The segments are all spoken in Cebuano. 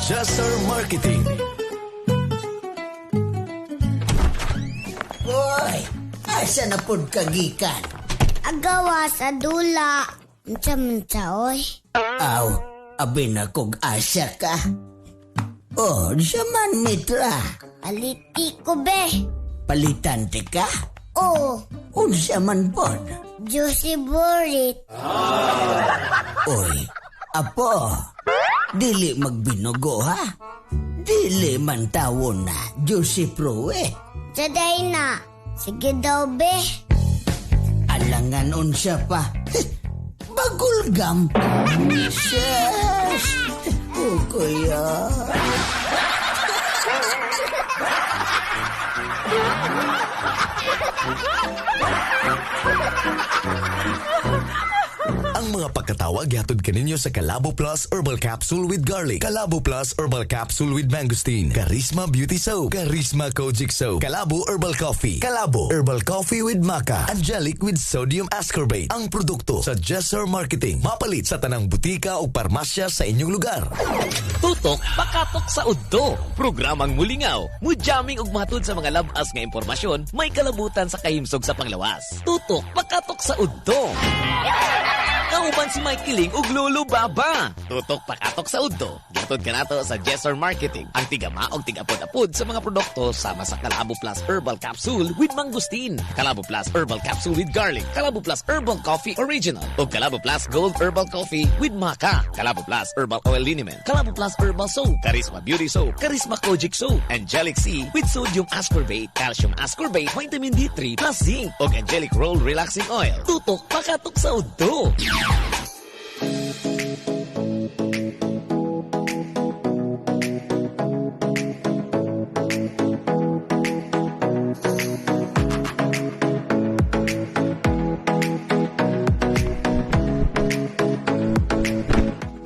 Jesser Marketing. Hoy, asa na pud ka gikan? Agawa sa dula. Unsa man sa oy? Aw, abi na kog asa ka. Oh, sa man mitra. Aliti ko be. Palitan ti ka? Oh, Unsa man pod? Josie Borit. Oy, apo, dili magbinugo ha? Dili man tawon na, Josie Pro eh. Saday na. Sige daw be. Alangan unsa pa. Bagulgam. Sus! Oh, kuya. Ang mga pagkatawa gihatod kaninyo sa Kalabo Plus Herbal Capsule with Garlic, Kalabo Plus Herbal Capsule with Mangosteen, Charisma Beauty Soap, Charisma Kojic Soap, Kalabo Herbal Coffee, Kalabo Herbal Coffee with Maca, Angelic with Sodium Ascorbate. Ang produkto sa Jesser Marketing. Mapalit sa tanang butika o parmasya sa inyong lugar. Tutok pakatok sa udto. Programang mulingaw, mujamming ug matud sa mga labas nga impormasyon, may kalabutan sa kahimsog sa panglawas. Tutok pakatok sa udto. Kauban si Mike Kiling ug Lolo Baba. Tutok pakatok sa udto. Gihatod kanato sa Jesser Marketing. Ang tigama og tigapod-apod sa mga produkto sama sa Kalabo Plus Herbal Capsule with Mangosteen, Kalabo Plus Herbal Capsule with Garlic, Kalabo Plus Herbal Coffee Original, ug Kalabo Plus Gold Herbal Coffee with Maca, Kalabo Plus Herbal Oil Liniment, Kalabo Plus Herbal Soap, Charisma Beauty Soap, Charisma Kojic Soap, Angelic C with Sodium Ascorbate, Calcium Ascorbate, Vitamin D3 plus Zinc, ug Angelic Roll Relaxing Oil. Tutok pakatok sa udto.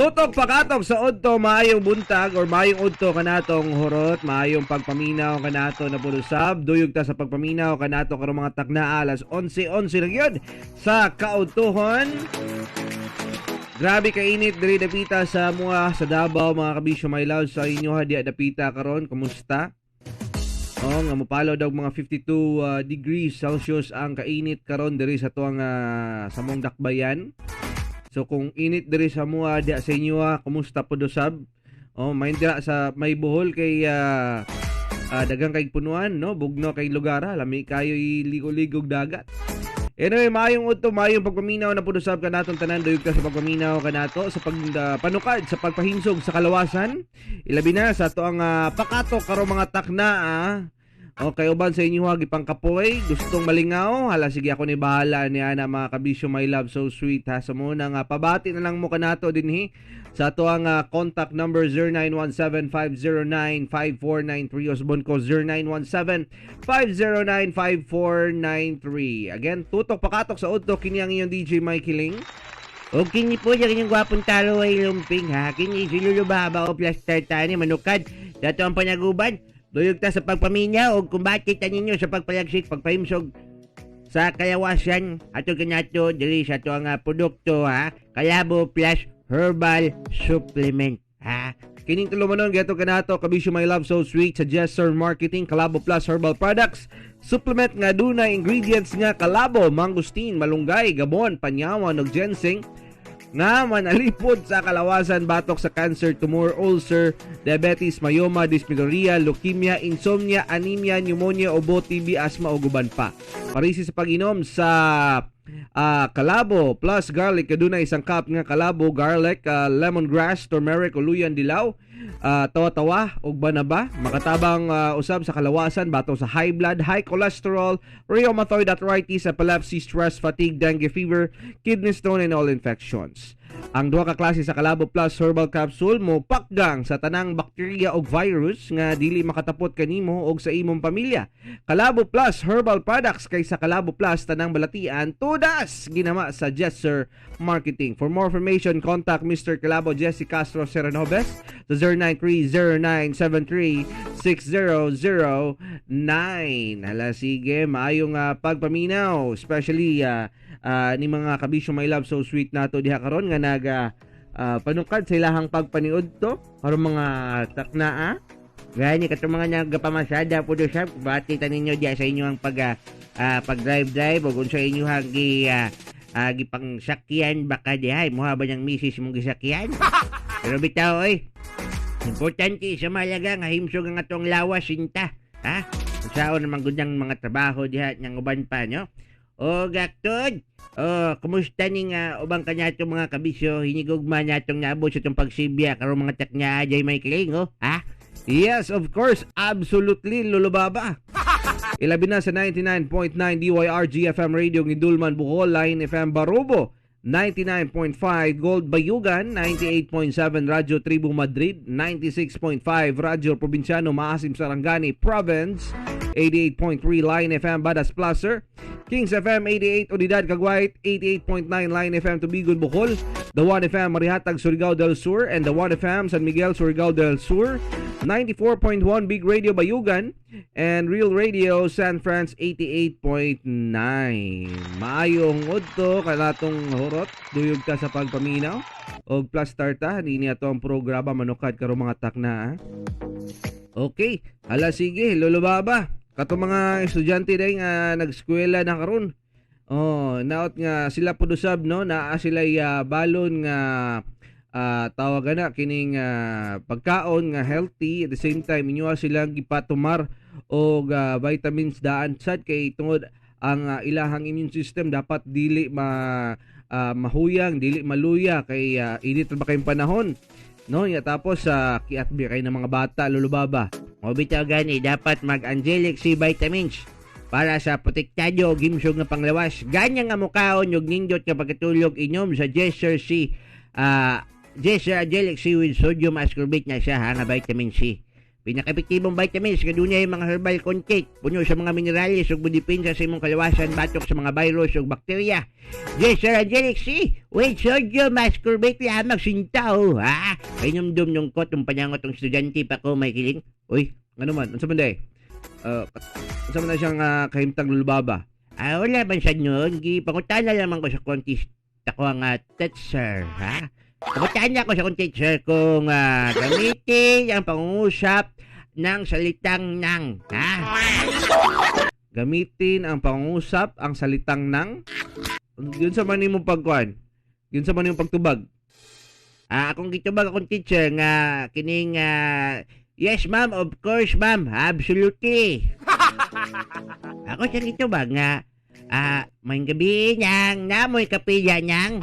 Tutok pakatok sa udto, maayong buntag or maayong udto kanatong hurot, maayong pagpaminaw kanato na pud usab, duyog ta sa pagpaminaw kanato karong mga takna alas 11:11 lang yun sa kaudtuhon. Grabe kainit diri dapita sa mua sa Davao mga kabisyo, my love sa inyo ha diya dapita karon, kumusta? Oh, nga mopalo daw mga 52 degrees Celsius ang kainit karon diri sa tuang sa mong dakbayan. So kung init diri sa mua diya sa inyo ha, kumusta po usab? Oh, may dira sa may buhol kay daghang kay punuan, no? Bugno kay lugar ha, lami kayo iligo-ligog dagat. Anyway, maayong udto, maayong pagpaminaw na pud usab kanatong tanan, duyog ka sa pagpaminaw kanato sa pagpanukad sa pagpahinsog sa kalawasan. Ilabi na sa ato ang pakatok karong mga takna Okay, uban sa inyo ha, gipangkapoy, gustong malingaw, hala sige ako ni bahala ni ana mga kabisyo, my love, so sweet ha. So muna nga, pabati na lang mo kanato dinhi sa ato ang contact number 0917-509-5493 o subon ko 0917-509-5493. Again, tutok pakatok sa udto, kini ang iyong DJ Mikey Ling. O kini po sa inyong gwapong taro ay lumping ha. Kini si Lolo Baba o Plaster Tani manukad. Dato ang panaguban. Duyog ta sa pagpaminyaw o kumbate ta ninyo sa pagpalagsik, pagpahimsog sa kalawasan. Ato kanato diri sa ato ang produkto ha. Kalabo Plus Herbal Supplement ha. Kining tulumanon geto kanato kabisyo my love so sweet sa Jesser Marketing Kalabo Plus Herbal Products supplement nga dunay ingredients nga kalabo, mangosteen, malunggay, gabon, panyawan ug ginseng nga manalipod sa kalawasan batok sa cancer, tumor, ulcer, diabetes, myoma, dysmenorrhea, leukemia, insomnia, anemia, pneumonia, ubo, TB, asthma ug uban pa. Parisi sa pag-inom sa kalabo plus garlic, kadunay isang cup nga kalabo, garlic, lemongrass, turmeric, uluyan, dilaw, tawa-tawa ug banaba, makatabang usab sa kalawasan batok sa high blood, high cholesterol, rheumatoid arthritis, epilepsy, stress, fatigue, dengue fever, kidney stone and all infections. Ang duha ka klase sa Kalabo Plus Herbal Capsule mo pakgang sa tanang bakterya ug virus nga dili makatapot kanimo og sa imong pamilya. Kalabo Plus Herbal Products kay sa Kalabo Plus tanang balatian tudas ginama sa Jesser Marketing. For more information, contact Mr. Kalabo Jesse Castro Serranobes sa 0930-973-6009. Hala sige, maayong pagpaminaw, especially ni mga kabisyo my love so sweet nato diha karon nga naga panukad sa ilahang pagpaniud to karon mga taknaa. Gani katong mga nagapamasada po do sab, bati ta ninyo diya sa inyong pag drive o kung sa inyong gipangsakyan baka dihay muha ba niyang misis mong gisakyan. Pero bitaw oy, importante sa mahalaga nga himsog ang atong lawas sinta, ha? Unsaon naman gud ang mga trabaho diha nang uban pa no. O gaktod, o kumusta ning ubang kaniadtong mga kabisyo, hinigugma natong naabot sa itong pagsibya karong mga taknya ajay may kiling, oh, ha? Yes, of course, absolutely, Lolo Baba. Ilabi na sa 99.9 DYRG FM Radio Ngidulman Bohol, Line FM Barobo, 99.5 Gold Bayugan, 98.7 Radyo Tribu Madrid, 96.5 Radyo Probinsyano Maasim Sarangani Province, 88.3 Line FM Badas Placer, Kings FM 88 Unidad Cagwait, 88.9 Line FM Tubigon Bohol, The One FM Marihatag Surigao del Sur, and The One FM San Miguel Surigao del Sur, 94.1 Big Radio Bayugan, and Real Radio San Franz 88.9. Maayong udto kanatong horot, duyog ka sa pagpaminaw og plus tarta nini ato ang programa manukad karong mga takna. Ha? Okay, hala sige Lolo Baba. Katong mga estudyante dai nga nagskwela na karon. Oh, naot nga sila pud usab no, naa sila balon nga tawagan na kining pagkaon nga healthy, at the same time inyo silang gipatumar og vitamins daan sad kay tungod ang ilahang immune system dapat dili mahuyang, dili maluya kay init ba kayong panahon no. Ya tapos kiat bi kay ng mga bata Lolo Baba. O bitaw gani dapat mag-Angelic C vitamins para sa protektado og himsog nga panglawas. Ganyan nga mukaon og nindot nga pagkatulog inom sa Jesser C, Jesser Angelic C with sodium ascorbate na siya ha, nga vitamin C. Pinaka-epektibong vitamins kadunay mga herbal content, puno sa mga minerales ug budipensa sa imong kalawasan batok sa mga virus ug bakterya. Jesser Angelic C with sodium ascorbate lamang sintaw ha. Kainomdom nung ko tong panangot tong estudyante pa ko may kiling. Uy, ano man unsa man day? Unsa man na siyang kahimtang Lolo Baba? Wala man siya noon, gipangutana lamang ko sa contest ako ang teacher ha. Pangutana ko sa akong teacher kung gamitin ang pangungusap ng salitang nang, ha? Gamitin ang pangungusap ang salitang nang? Yun sa man nimo pagkuan. Yun sa man nimo pagtubag. Akong gitubag akong teacher nga kining yes ma'am, of course ma'am, absolutely. Ako siyang gitubag nga may gabi niyang namoy kapilya niyang.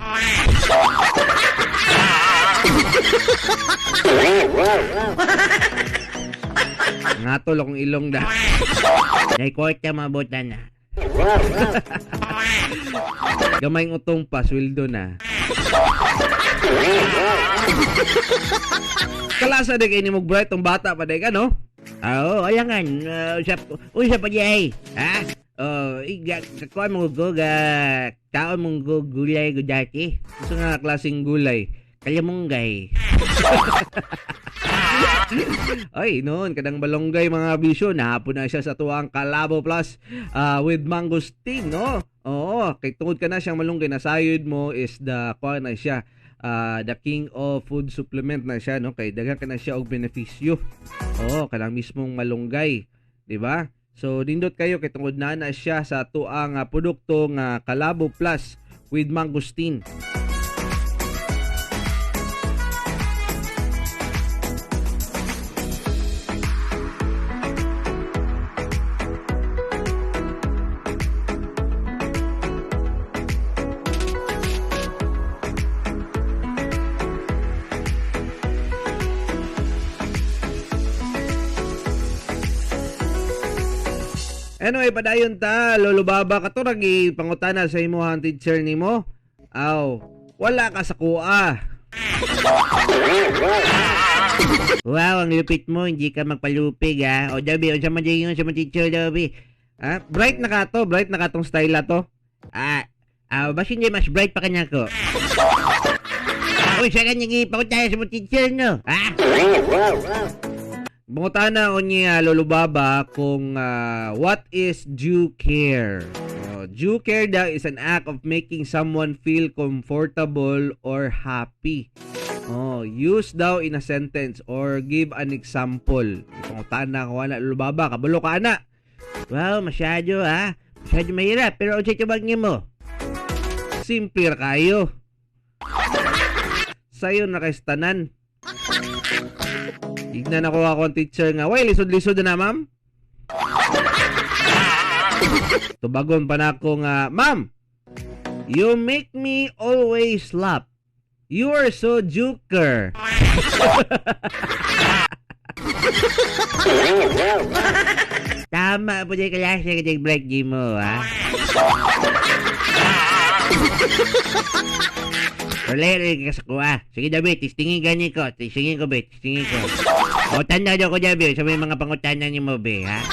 Ngatol akong ilong da. Nay kwarta mabutan na. Gamay utong pa, sweldo na. Kalasa de kay ni mo bright tong bata pa day ka no? Oo, ayangan. Unsa pa di ay? Ha? Oh, kakuan mo go ga taon mong go gulay go dati. Unsa nga klaseng gulay? Kalamunggay. Ay, noon kadang balonggay mga bisyo, nahapon na siya sa tuwang Kalabo Plus with mangosteen, no? Oo, kay tungod ka na siyang malunggay nasayod mo is the kuan na siya, the king of food supplement na siya, no? Kay daghan ka na siya og benepisyo. Oo, kanang mismong malunggay, di ba? So nindot kayo kay tungod na na siya sa tuang produkto nga Kalabo Plus with mangosteen. Anyway, padayon ta, Lolo Baba, kato ragi pangutana sa imo ang teacher nimo. Aw, wala ka sa kuha. Wow, ang lupit mo, hindi ka magpalupig ha. O Dobby, unsa man yun sa mga teacher, Dobby? Ah, bright na ka to, bright na ka tong style na to. Basta hindi mas bright pa kanya ko. Uy, sa kanya pangutana sa mga teacher, no? Ha? Pangutana ko niya, Lolo Baba, kung what is due care? Due care daw is an act of making someone feel comfortable or happy. Oh, use daw in a sentence or give an example. Pangutana ko ana, Lolo Baba, kabalo ka ana. Wow, masyado ha. Masyado mahirap, pero unsay tubag nimo? Simple ra kayo. Sayo na kay tanan. Ignan ako akong teacher nga, "Way, lisod-lisod na, ma'am." Tubagon pa na ako nga, "Ma'am, you make me always laugh. You are so joker." Tama po di klase ka break di mo, ha? Rolero ka sa kuha. Sige, David, tistingin gani ko. Tistingin ko, be. Tistingin ko. O, tanda daw ko, David, sa may mga pangutana ni mo, be, ha?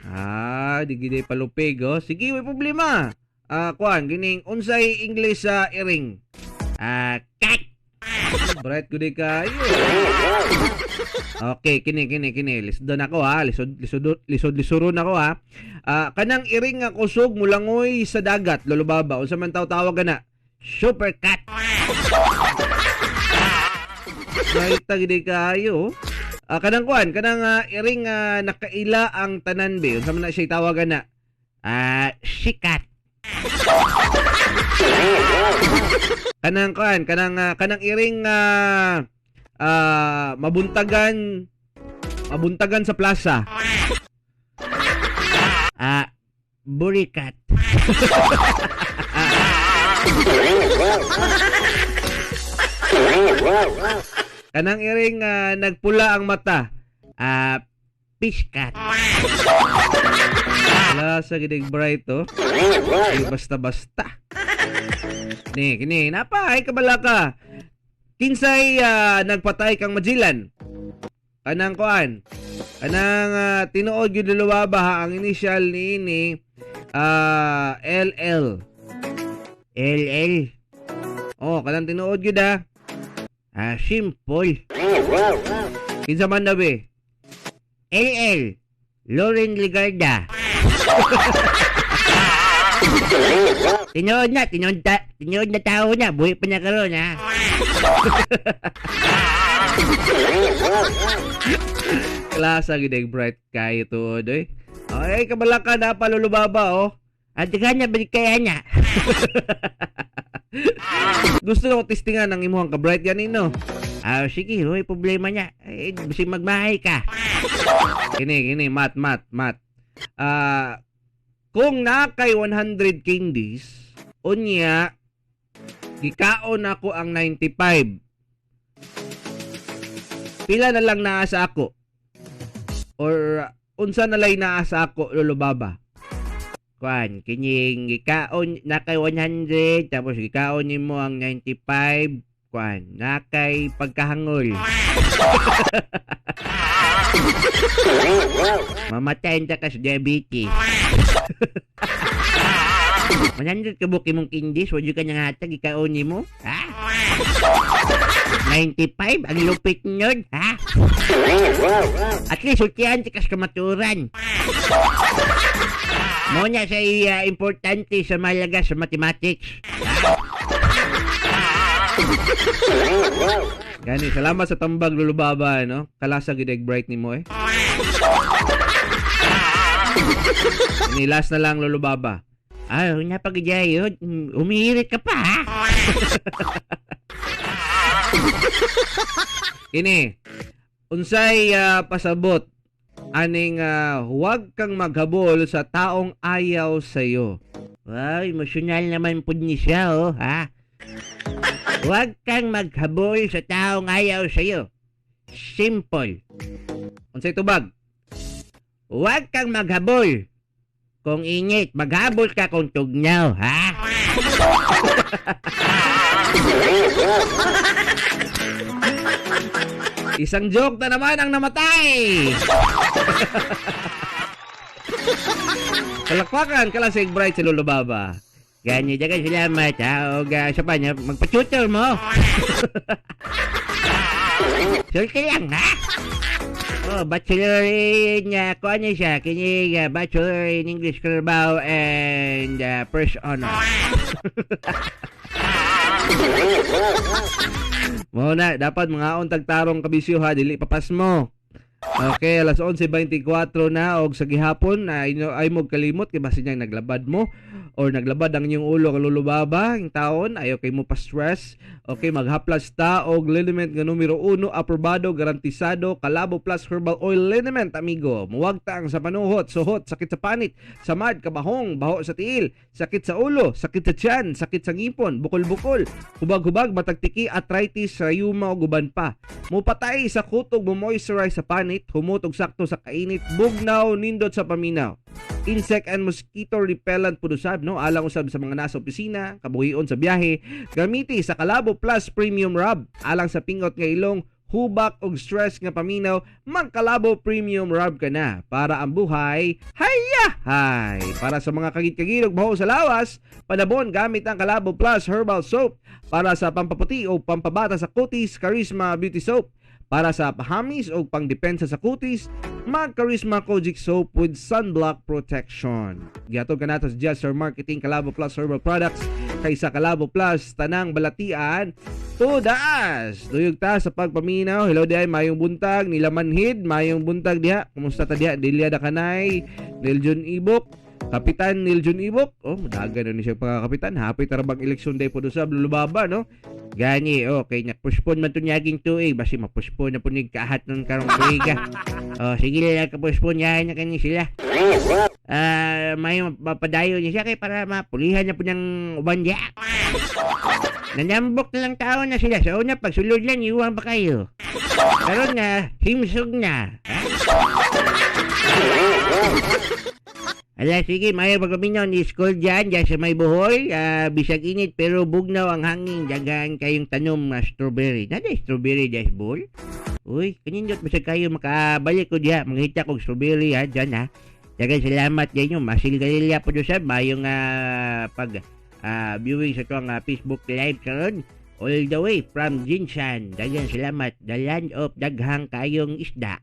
Ah, di gid palupig, oh. Sige, may problema. Ah, kuan, gining unsay English sa iring? Ah, cat. Bright gud kayo. Okay, kini kini kini. Lisod ako ha. Lisod lisod lisod lisuron ako ha. Ah, kanang iring nga kusog mulangoy sa dagat, Lolo Baba. Unsa man tawag ana? Super cat. Bright ta gid kayo. Ah, kanang kuan, kanang iring nakaila ang tanan be. Unsa man na siya tawag ana? Ah, sikat. Kanang kuan, kanang kanang iring mabuntagan mabuntagan sa plaza. Ah, burikat. Kanang iring nagpula ang mata. Ah, piskat. Wala sa gidig bright oh. Ay, basta-basta. Ni, kini, napa, ay kabala ka. Kinsay nagpatay kang Magellan? Kanang kuan. Kanang tinuod gyud Lolo Baba ha, ang initial niini LL. LL. Oh, kanang tinuod gyud ha. Ah, simple. Kinsa man daw be? LL. Lauren Ligarda. Tinuod na, tinuod, ta, tinuod na tao na. Buhi pa na karon ha. Klasa gid bright kayo tuod oy. Ay, kabala ka na pa Lolo Baba oh. At kanya balik kaya niya. Gusto na ko testingan ang imuhang ka-bright ganino. Ah, sige, hoy, problema niya. Eh, bisig magmahay ka. Kini, kini, mat, mat, mat. Ah, kung naa kay 100 candies, unya gikaon ako ang 95. Pila na lang naa sa ako? Or unsa na lay naa sa ako, Lolo Baba? Kuan, kining gikaon na kay 100 tapos gikaon nimo ang 95, kuan, na kay pagkahangol. Mamatayin ta ka sa diabetes. 100 ka buki mong candies, wala ka nang hatag, gikaon nimo? Ha? 95? Ang lupit nun, ha? At least, sultihan ka sa kamaturan. Mo niya sa importante sa malaga sa mathematics. Gani, salamat sa tambag, Lolo Baba, no? Kalasa gid bright nimo eh. Ni last na lang, Lolo Baba. Ay, napagjayo, umihirit ka pa, ha? Kini, unsay pasabot aning huwag kang maghabol sa taong ayaw sa'yo? Wow, emosyonal naman po ni siya, oh, ha? Huwag kang maghabol sa taong ayaw sa'yo. Simple. Unsay tubag? Huwag kang maghabol. Kung init, maghabol ka kung tugnaw, ha? Isang joke na naman ang namatay! Palakpakan, kalasig bright si Lolo Baba. Ganyan, dagan salamat, ha? O, sa pa niya, magpa-tutor mo. Sulti lang, ha? Oh, bachelor in, kung ano siya, kini, bachelor in English Carabao and first honor. Mao na, dapat mga tagtarong kabisyo ha, dili papasmo. Okay, alas 11:24 na og sa gihapon na ay mo kalimot kay basin niyang naglabad mo or naglabad ang inyong ulo kalulubaba ang taon ayo kay mo pa stress. Okay, maghaplas ta og liniment nga numero 1, aprobado, garantisado, Kalabo Plus Herbal Oil Liniment, amigo. Muwagta ang sa panuhot, suhot, sakit sa panit, samad, kabahong, baho sa tiil, sakit sa ulo, sakit sa tiyan, sakit sa ngipon, bukol-bukol, hubag-hubag, matagtiki, arthritis, rayuma ug uban pa. Mupatay sa kutog, mo moisturize sa panit, humot og sakto sa kainit, bugnaw, nindot sa paminaw. Insect and mosquito repellent pud usab, no? Alang usab sa mga nasa opisina, kabuhion sa biyahe, gamiti sa Kalabo Plus Premium Rub. Alang sa pingot nga ilong, hubak og stress nga paminaw, magkalabo Premium Rub ka na para ang buhay hayahay. Para sa mga kagit-kagilog baho sa lawas, panabon gamit ang Kalabo Plus Herbal Soap. Para sa pampaputi o pampabata sa kutis, Charisma Beauty Soap. Para sa pahamis o pangdepensa sa kutis, mag Charisma Kojic Soap with sunblock protection. Gihatod ka nato sa Jester Marketing Kalabo Plus Herbal Products kaysa Kalabo Plus tanang balatian tudaas. Duyog ta sa pagpaminaw. Hello diay, mayong buntag nila Manhid, mayong buntag diha. Kumusta ta diha? Delia da kanay, Neil Ibok. Kapitan Neil John Ibok. Oh, dagan na ni siya pagkakapitan. Happy tarabang eleksyon day po do sa Lulubaba, no? Gani, okay, napuspon man to niyaging tuig. Basi mapuspon na po ni kaahat nun karong tuig. Oh, sige lang, kapuspon niya na kani sila. May mapadayo niya siya kay para mapulihan na po ng uban niya. Nanambok na lang tao na sila. Sa una, pagsulod lang, iwang pa kayo. Karon na, himsog na. Ha? Ala, sige, may pagpaminaw ni school dyan, dyan sa may Bohol. Bisag init pero bugnaw ang hangin. Daghan kayong tanom na strawberry. Nada strawberry dyan sa Bohol? Uy, kanindot bisag kayo makabalik ko diya. Mangita kog strawberry ha, dyan ha. Daghang salamat sa inyo. Masil Galilea po doon sa mayong pag viewing sa tuwang Facebook Live karon. All the way from Jinsan. Daghang salamat. The land of daghang kayong isda.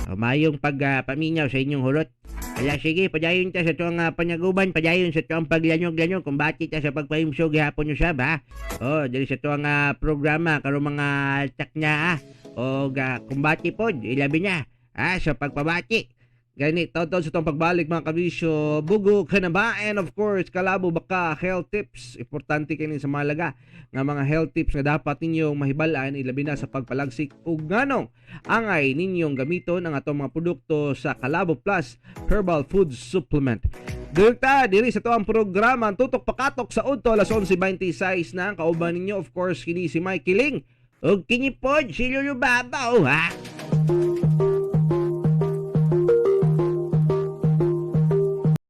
Mayong pagpaminaw sa inyong hurot. Ala, sige, padayon ta sa tuwang panaguban, padayon sa tuwang paglanog-lanog, kumbati ta sa pagpahimsog gihapon usab ha. Oh, diri sa tuwang programa karong mga takna ha. O kumbati pod, ilabi na ha sa pagpabati. Gani, taon-taon sa itong pagbalik mga kabisyo, bugo ka na ba? And of course, kalabo baka health tips. Importante kini sa malaga nga mga health tips nga dapat ninyong mahibalaan ilabi na sa pagpalagsik ug nganong angay ninyong gamiton ang atong mga produkto sa Kalabo Plus Herbal Food Supplement. Direkta diri sa tuang programa ang Tutok Pakatok sa udto alas 11:26 na ang kauban ninyo, of course, kini si Mike Ling ug kini pod si Lulu Babaw ha.